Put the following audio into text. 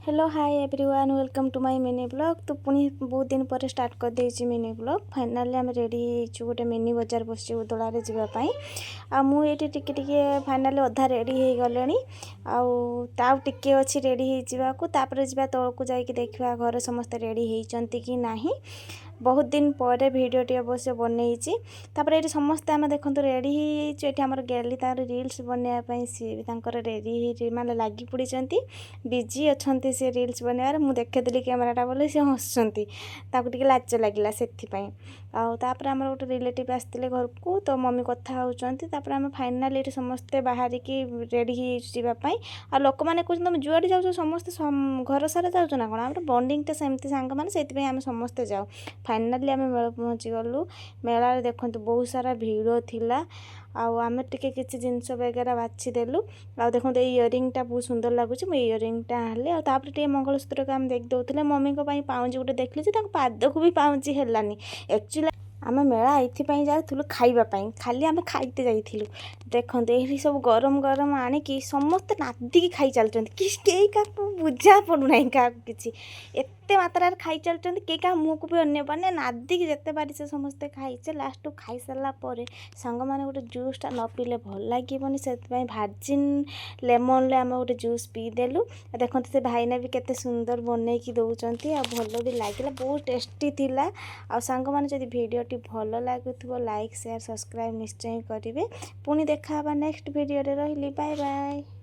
Hello, hi everyone, welcome to my mini vlog। ତ ପୁଣି ବହୁତ ଦିନ ପରେ ଷ୍ଟାର୍ଟ କରିଦେଇଛି ମିନି ବ୍ଲଗ୍। ଫାଇନାଲି ଆମେ ରେଡ଼ି ହେଇଛୁ, ଗୋଟେ ମିନି ବଜାର ବସିଛି ଉଦଳାରେ ଯିବା ପାଇଁ। ଆଉ ମୁଁ ଏଇଠି ଟିକେ ଟିକେ ଫାଇନାଲି ଅଧା ରେଡ଼ି ହେଇଗଲେଣି ଆଉ ଆଉ ଟିକେ ଅଛି ରେଡ଼ି ହେଇଯିବାକୁ। ତାପରେ ଯିବା ତଳକୁ, ଯାଇକି ଦେଖିବା ଘରେ ସମସ୍ତେ ରେଡ଼ି ହେଇଛନ୍ତି କି ନାହିଁ। ବହୁତ ଦିନ ପରେ ଭିଡ଼ିଓଟି ଅବଶ୍ୟ ବନେଇଛି। ତାପରେ ଏଇଠି ସମସ୍ତେ ଆମେ ଦେଖନ୍ତୁ ରେଡ଼ି ହେଇଯାଇଛୁ। ଏଠି ଆମର ଗେଲି ତାର ରିଲ୍ସ ବନେଇବା ପାଇଁ ସିଏ ବି ତାଙ୍କର ରେଡ଼ି ହେଇ ମାନେ ଲାଗି ପଡ଼ିଛନ୍ତି, ବିଜି ଅଛନ୍ତି ସେ ରିଲ୍ସ ବନେଇବାରେ। ମୁଁ ଦେଖେଇଦେଲି କ୍ୟାମେରାଟା ବୋଲି ସେ ହସୁଛନ୍ତି, ତାକୁ ଟିକେ ଲାଜ ଲାଗିଲା ସେଥିପାଇଁ। ଆଉ ତାପରେ ଆମର ଗୋଟେ ରିଲେଟିଭ୍ ଆସିଥିଲେ ଘରକୁ, ତ ମମି କଥା ହେଉଛନ୍ତି। ତାପରେ ଆମେ ଫାଇନାଲି ଏଠି ସମସ୍ତେ ବାହାରିକି ରେଡ଼ି ହେଇଯାଇଛୁ ଯିବା ପାଇଁ। ଆଉ ଲୋକମାନେ କହୁଛନ୍ତି, ତମେ ଯୁଆଡ଼େ ଯାଉଛ ସମସ୍ତେ ଘର ସାରା ଯାଉଛ ନା କ'ଣ? ଆମର ବଣ୍ଡିଙ୍ଗଟା ସେମିତି ସାଙ୍ଗମାନେ, ସେଇଥିପାଇଁ ଆମେ ସମସ୍ତେ ଯାଉ। ଫାଇନାଲି ଆମେ ମେଳା ପହଞ୍ଚିଗଲୁ। ମେଳାରେ ଦେଖନ୍ତୁ ବହୁତ ସାରା ଭିଡ଼ ଥିଲା ଆଉ ଆମେ ଟିକେ କିଛି ଜିନିଷ ବଗେରା ବାଛିଦେଲୁ। ଆଉ ଦେଖନ୍ତୁ, ଏଇ ଇୟରିଂଟା ବହୁତ ସୁନ୍ଦର ଲାଗୁଛି, ମୁଁ ଏଇ ଇୟରିଂଟା ଆଣିଲି। ଆଉ ତାପରେ ଟିକେ ମଙ୍ଗଳସୂତ୍ରକୁ ଆମେ ଦେଖି ଦେଉଥିଲେ। ମମିଙ୍କ ପାଇଁ ପାଉଁଜି ଗୋଟେ ଦେଖିଲି ଯେ ତାଙ୍କ ପାଦକୁ ବି ପାଉଁଜି ହେଲାନି। ଆକ୍ଚୁଆଲି ଆମେ ମେଳା ଏଇଥିପାଇଁ ଯାଉଥିଲୁ ଖାଇବା ପାଇଁ, ଖାଲି ଆମେ ଖାଇତେ ଯାଇଥିଲୁ। ଦେଖନ୍ତୁ, ଏଇଠି ସବୁ ଗରମ ଗରମ ଆଣିକି ସମସ୍ତେ ନାଦିକି ଖାଇ ଚାଲିଛନ୍ତି କି କେହି କାହାକୁ ବୁଝା ପଡ଼ୁନାହିଁ କାହାକୁ କିଛି। ଏତେ ମାତ୍ରାରେ ଖାଇ ଚାଲିଛନ୍ତି, କେହି କାହା ମୁହଁକୁ ବି ଅନେଇ ପାରୁନି। ନାଦିକି ଯେତେ ପାରିছে ସମସ୍ତେ ଖାଇଛେ। ଲାଷ୍ଟକୁ ଖାଇସାରିଲା ପରେ ସାଙ୍ଗମାନେ ଗୋଟେ ଜୁସ୍ଟା ନ ପିଇଲେ ଭଲ ଲାଗିବନି, ସେଥିପାଇଁ ଭାର୍ଜିନ୍ ଲେମନ୍ରେ ଆମେ ଗୋଟେ ଜୁସ୍ ପିଇଦେଲୁ। ଦେଖନ୍ତୁ, ସେ ଭାଇନା ବି କେତେ ସୁନ୍ଦର ବନେଇକି ଦେଉଛନ୍ତି ଆଉ ଭଲ ବି ଲାଗିଲା, ବହୁତ ଟେଷ୍ଟି ଥିଲା। ଆଉ ସାଙ୍ଗମାନେ, ଯଦି ଭିଡ଼ିଓଟି ଭଲ ଲାଗୁଥିବ, ଲାଇକ୍, ସେୟାର, ସବସ୍କ୍ରାଇବ୍ ନିଶ୍ଚୟ କରିବେ। ପୁଣି ଦେଖା ହେବା ନେକ୍ସଟ ଭିଡ଼ିଓରେ। ରହିଲି, ବାଏ ବାଏ।